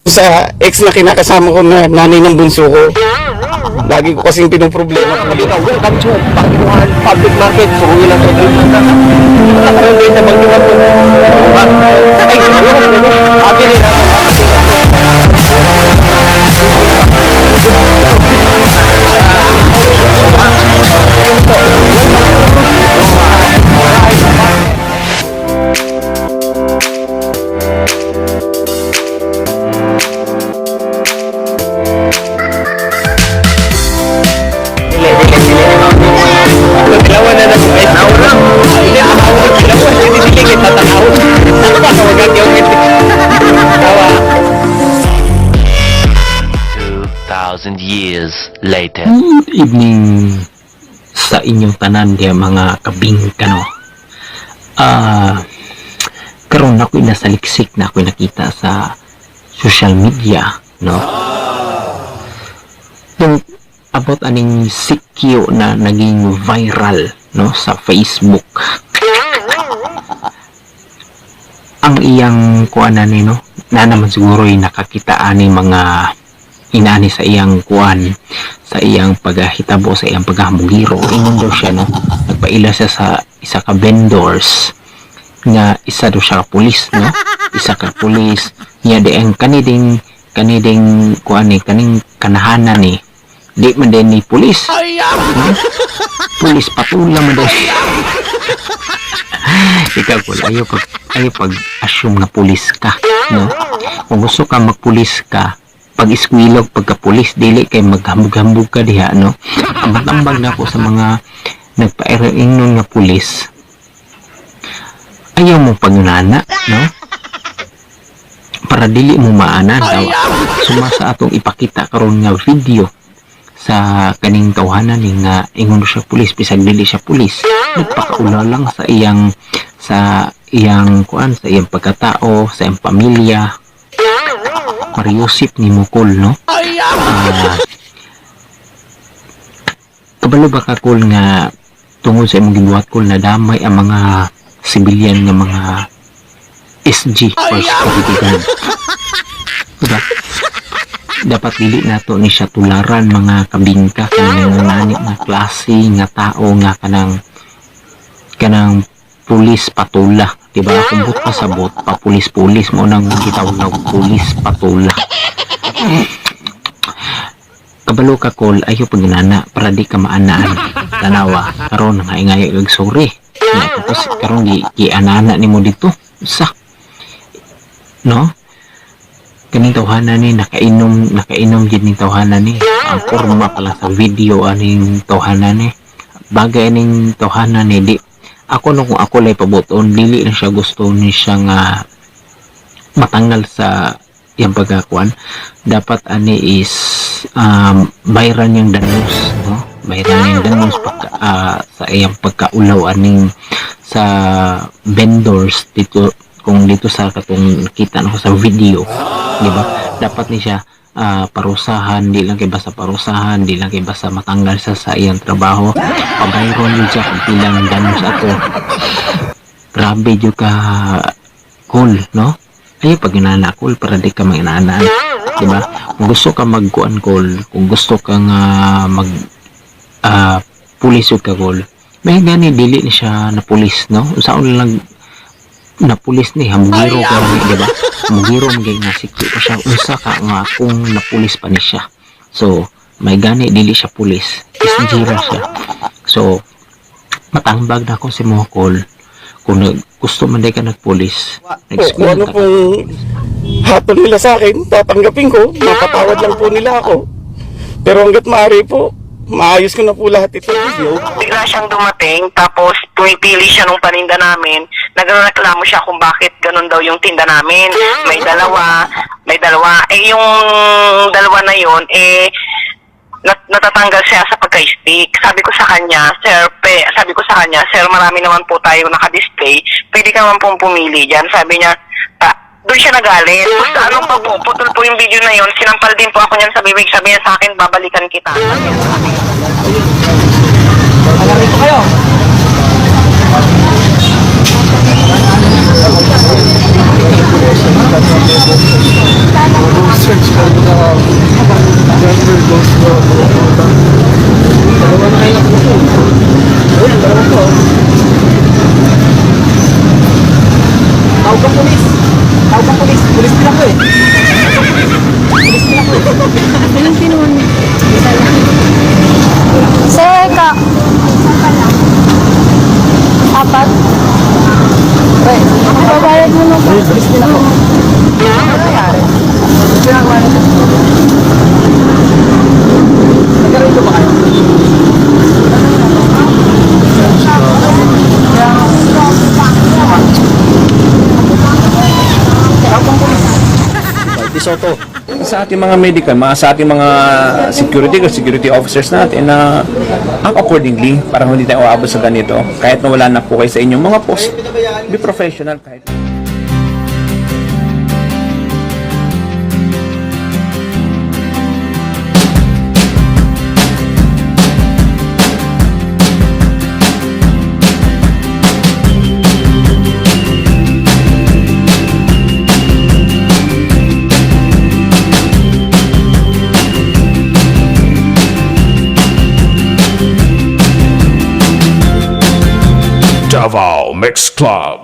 Sa ex na kinakasama ko na nanay ng bunso ko. Lagi ko kasing pinoproblema. Welcome to Banginuan Public Market. Puro lang sa Karon din sa Banginuan. Ay, abi nila. Dilawan na na. Hindi, dilawan. Hindi, dili kita tanaw. Ano ba kawagan yung Tawa. 2,000 years later. Good evening sa inyong tanan diya, mga kabingka, no. Karon ako'y nasaliksik na ako'y nakita sa social media, no. Yung about aning sikyo na naging viral, no, sa Facebook. Ang iyang kuanan ni, no, na naman siguro ay nakakita ani mga inaani sa iyang kuan, sa iyang paghahitabo, sa iyang paghahambugiro. Ingon daw siya, no, nagpaila siya sa isa ka vendors nga isa daw siya ka pulis, no, isa ka pulis niya di ang kaniding kaniding kuan ni kaning kanahanan ni di man din ni pulis, no? Pulis patula man din. Ikaw kul, ayaw pag assume nga pulis ka, no? Kung gusto ka magpulis ka, pag iskwilog pagka pulis, dili kay maghambog-hambog ka diha, no? Ang matambag na ako sa mga nagpairaingnon nga pulis, ayaw mo pagnana, no, para dili mo maanan. Tawa suma sa atong ipakita karon nga video sa kaning tawhanan ni nga ingon siya pulis bisag dili siya pulis, nagpakaula lang sa iyang kuan, sa iyang pagkatao, sa iyang pamilya. Mariusip ni Mukol, no? Kabalo ba ka, Kol, nga tungod sa imong gibuhat, Kol, nadamay ang mga sibilyan nga mga SG or security guard, diba? Dapat dili nato ni siya tularan, mga kabingka, kanang nani nga klase nga tao nga kanang kanang pulis patula, diba? Kung but pasabot pa pulis-pulis mo nang gitawag na pulis patula. Kabalo ka, Kol, ayo paginana para di ka maanaan. Tanawa karon nga ingay og sorry ya, tapos karon gi gianana nimo dito sa, no, kaning tawhana ni nakainom, nakainom gid ning tawhana ni. Ang porma pala sa video aning tawhana ni, bagay aning tawhana ni. Di ako, no, kung ako lay pabuton, dili na siya gusto ni siya nga matanggal sa iyang pagkakuan. Dapat ani is bayran niyang danos, no, bayran niyang danos pagka, sa iyang pagkaulaw aning sa vendors dito. Kung dito sa katong nakita nako sa video, di ba, dapat ni siya parusahan, di lang kay basta parusahan, di lang kay basta matanggal sa iyang trabaho, pabayron yun siya kung pilang danos ato. Grabe jud ka, cool, no? Ayaw pag inana, cool, para di ka manginanaan, di ba? Kung gusto ka magkuan, cool, kung gusto ka nga mag pulis jud ka, cool, may gani dili ni siya na pulis, no? Unsaon lang na pulis ni hamugiro ka ni, di ba? Hamugiro man gay nga sikyo pa siya. Unsa ka nga kung napulis pa ni siya? So may gani dili siya pulis, SG ra siya. So matambag na ako si Mokol kung gusto man day ka nagpulis, O, kung nag-school ano ka. pong hatol nila sa akin, tatanggapin ko. Mapatawad lang po nila ako. Pero hanggat maaari po, maayos ko na po lahat ito. Video. Bigla siyang dumating, tapos pumipili siya nung paninda namin. Nagreklamo siya kung bakit ganun daw yung tinda namin. May dalawa, may dalawa. Eh, yung dalawa na yun, eh, natatanggal siya sa pagka-stick. Sabi ko sa kanya, "Sir, pe," sabi ko sa kanya, "Sir, marami naman po tayo naka-display. Pwede ka naman pong pumili dyan." Sabi niya, ah, doon siya nagalit. Basta anong pa po, putol po yung video na yun. Sinampal din po ako niyan sa bibig. Sabi niya sa akin, "Babalikan kita." Sabi niya sa akin. Alarito kayo. Babayad mo nung Bilis din ako. Ano nangyari? Ginagawa niyo? Nagkaroon ba kayo? Soto. Sa ating mga medical, mga sa ating mga security guards, security officers natin na act accordingly para hindi tayo aabot sa ganito. Kahit na wala na po kayo sa inyong mga post, be professional kahit. Davao Mix Club.